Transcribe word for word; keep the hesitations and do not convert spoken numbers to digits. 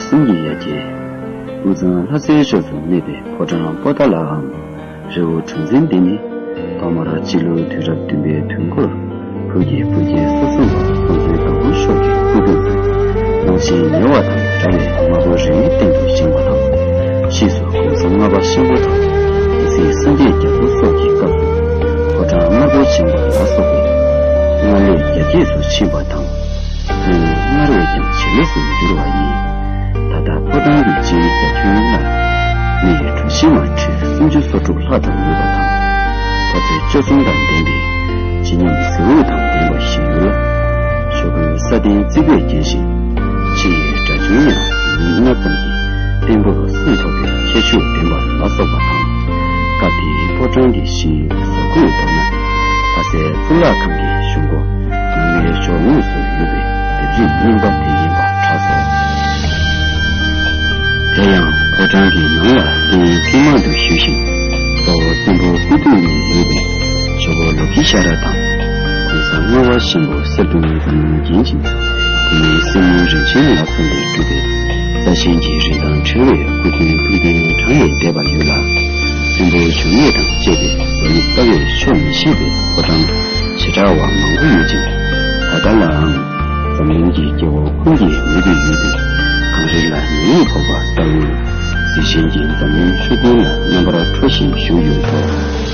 གསུམ་གྱི་ཡ་གྱལ། དབུས་གཙང་ལྷ་སའི་ཕྱོགས་སུ་གནས་པའི་ཕོ་བྲང་པོ་ཏཱ་ལའམ་རི་བོ་གྲུ་འཛིན་འདི་ནི། ཐོག་མར་སྤྱི་ལོ་དུས་རབས་བདུན་པའི་དུས་འགོར་བོད་ཀྱི་བུ་སྐྱེས་ས་སྲུང་བ་ཁོང་ཚོའི་དང་པོ་ཤོག་གི་སྐུ་དུས་སུ། གླང་ཆེན་ཉེ་བ་དང་འདྲ་བའི་དམར་པོ་རི་བོའི་སྟེང་དུ་བཞེངས་པ་དང་། ཕྱིས་སུ་གོང་ས་ལྔ་པ་ཆེན་པོ་དང་། སྡེ་སྲིད་སངས་རྒྱས་རྒྱ་མཚོ་སོགས་ཀྱི་སྐབས་སུ་ཕོ་བྲང་དམར་པོ་བཞེངས་པ་ལ་སོགས་པའི་མངའ་ལས་རྒྱ་སྐྱེད་སུ་ཕྱིན་པ་དང་། ལྷོད་ཡངས་སྔར་བས་ཀྱང་ཇེ་ལེགས་སུ་འགྱུར་བ་ཡིན། ད་ལྟ་ཕོ་བྲང་གི་སྤྱིའི་རྒྱ་ཁྱོན་ལ་མི་ཡི་གྲུ་བཞི་མ་ཁྲི་སུམ་ཅུ་སོ་དྲུག་ལྷག་ཙམ་ཡོད་པ་དང་། མཐོ་ཚད་བཅུ་གསུམ་དང་ལྡན་པའི་བརྗིད་ཉམས་གཟི་འོད་དང་ལྡན་པ་ཞིག་ཡོད་ལ། ཤོག་གུའི་ས་སྟེང་རྩིག་པས་བརྒྱན་ཞིང་། ཕྱི་ཡི་སྒྲ་ཆུང་ཡང་ཉིན་སྣ་ཙམ་གྱིས་བརྟན་པོར་སྲུང་ཐུབ་པའི་ཁྱད་ཆོས་ལྡན་པ་ལ་སོགས་པ་དང་། སྐབས་དེའི་ཕོ་བྲང་གི་གཞིའི་བཟོ་བཀོད་མདོར་ན། ལྷ་སའི་གཙུག་ལག་ཁང་གི་གཞུང་སྒོ་ནང་པའི་ཕྱོགས་ངོས་སུ་ཡོད་པའི་ལྡེབས་རིས་རྙིང་པ་དེ་ཡིན་པ་གྲགས་སོ། དེ་ཡང་ཕོ་བྲང་གི་ནང་ལ་རྟེན་ཐུན་མོང་དུ་བཞུགས་ཤིང་། གཙོ་བོ་བཙན་པོ་སྐུ་དུས་ནས་ཡོད་པའི་ཇོ་བོ་ལོ་ཀི་ཤྭ་ར་དང་། གོང་ས་ལྔ་པ་ཆེན་པོ་གསེར་གདུང་འཛམ་གླིང་རྒྱན་ཅིང་། དེ་ནས་སྲིན་མོ་རིན་ཆེན་ལ་སོགས་པས་གྲུབ་པའི་རྩ་ཆེན་གྱི་རིན་ཐང་བྲལ་བའི་སྐུ་རྟེན་ཕུལ་རྐྱེན་གྲངས་ལས་འདས་པ་ཡོད་ལ། བཙན་པོའི་འབྱུང་གནས་དང་བཅས་པའི་རྡོ་རིང་ལྟ་བས་ཆོག་མི་ཤེས་པའི་ཕོ་བྲང་བྱེ་བྲག་པ་མང་པོ་ཡོད་ཅིང་། ད་ལྟ་ལའང་འཛམ་གླིང་གི་སྐྱེ་བོ་ཀུན་གྱིས་མོས་པའི་ཡུལ་དུ་གངས་རི་ལ་ཉི་འོད་ཕོག་པ་ལྟ་བུའི་གཟི་བྱིན་གྱི་འཛམ་གླིང་ཆུ་རྒྱུན་ལ་རྣམ་པར་འཕྲོ་བཞིན་བཞུགས་ཡོད་དོ།